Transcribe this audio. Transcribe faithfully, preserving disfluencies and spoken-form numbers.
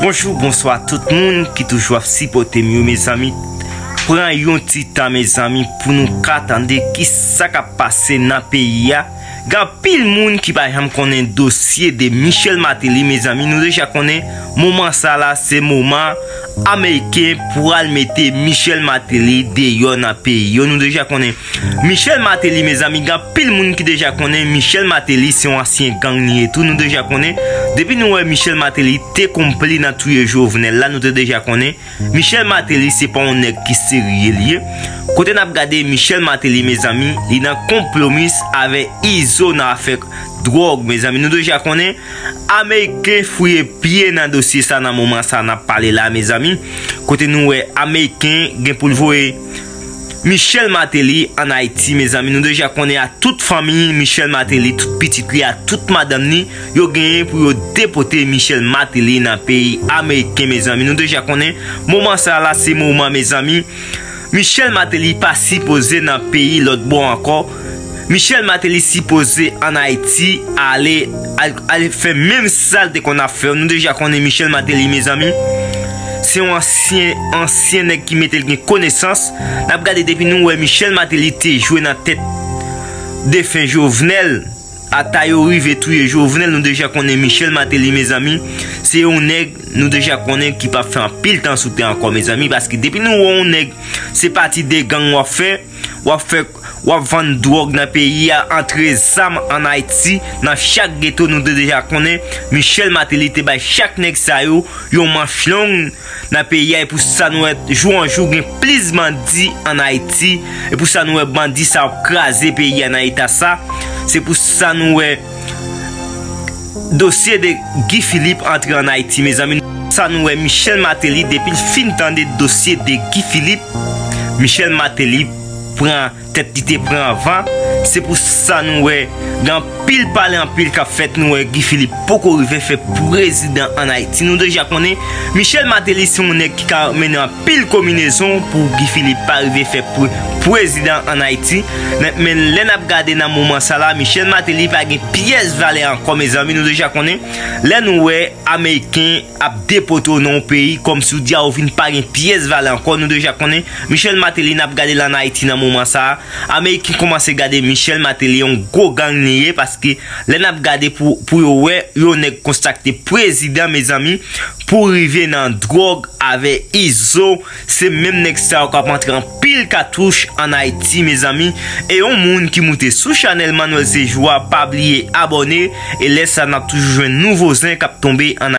Bonjou, bonswa tout moun ki toujou ap sipòte m yo, mezanmi. Pran yon ti tan, mezanmi, pou nou ka tande ki sa k ap pase nan peyi a. Gen anpil moun ki pa janm konnen dosye de Michel Martelly, mezanmi. Nou deja konnen moman sa la, se moman Ameriken pral mete Michel Martelly deyò nan peyi yo. Nou deja konnen Michel Martelly, mezanmi, gen anpil moun ki deja konnen Michel Martelly se yon ansyen gang li ye tou. Nou deja konnen, depi nou wè Michel Martelly te konpli nan touye Jovenel la, nou te deja konnen Michel Martelly se pa yon nèg ki serye li ye. Kote n ap gade Michel Martelly, mezanmi, li nan konplomis avèk Izo nan afè dwòg, mezanmi. Nou deja konnen Ameriken fouye pye nan dosye sa nan moman sa n ap pale la, mezanmi. Kote nou wè Ameriken gen pou l voye Michel Martelly ann Ayiti, mezanmi. Nou deja konnen a tout fanmi Michel Martelly, tout pitit li, a tout madanm li, yo genyen pou yo depote Michel Martelly nan peyi Ameriken, mezanmi. Nou deja konnen moman sa la, se moman, mezanmi. Michel Martelly pa sipoze nan peyi lòt bò ankò. Michel Martelly sipoze ann Ayiti ale, al, al fè menm sa l te konn ap fè. Nou deja konnen Michel Martelly, mezanmi, se yon ansyen, ansyen nèg ki mete l gen konesans. N ap gade depi nou wè Michel Martelly te jwe nan tèt defen Jovenel, ata yo rive touye Jovenel, nou deja konnen Michel Martelly, mezanmi, se yon nèg nou deja konnen ki p ap fè anpil tan sou tè ankò, mezanmi, paske depi nou wè yon nèg se pati de gang w ap fè, w ap fè, w ap vann dwòg nan peyi a, antre zam ann Ayiti, nan chak geto, nou te deja konnen Michel Martelly te bay chak nèg sa yo yon manch long nan peyi a. E pou sa nou wè jou an jou gen plis bandi ann Ayiti. E pou sa nou wè bandi sa ap kraze peyi a nan eta sa. Se pou sa nou wè dosye de Guy Philippe antre ann Ayiti, mezanmi. Sa nou wè Michel Martelly, depi l fin tande dosye de Guy Philippe, Michel Martelly pran tèt li te pran van. Se pou sa nou wè gen anpil pale, anpil k ap fèt. Nou wè Guy Philippe poko rive fè prezidan ann Ayiti. Nou deja konnen Michel Martelly se yon nèg ki ka mennen anpil konbinezon pou Guy Philippe pa rive fè pre-, prezidan ann Ayiti. Men, men lè n ap gade nan moman sa la, Michel Martelly pa gen pyès valè ankò, mezanmi. Nou deja konnen lè nou wè Ameriken ap depote w nan yon peyi, kòmsi w di a ou vin pa gen pyès valè ankò. Nou deja konnen Michel Martelly, n ap gade l ann Ayiti nan moman sa a. Ameriken kòmanse gade Michel Martelly yon gwo gang li ye, paske lè n ap gade pou, pou yo wè yon nèg konsa k te prezidan, mezanmi, pou rive nan dwòg avè Izo, se menm nèg sa yo k ap antre anpil katouch ann Ayiti, mezanmi. E yon moun ki moute sou chanèl Manuel Sejour a, pa bliye abòne, e lè sa n ap toujou jwenn nouvo zen k ap tonbe ann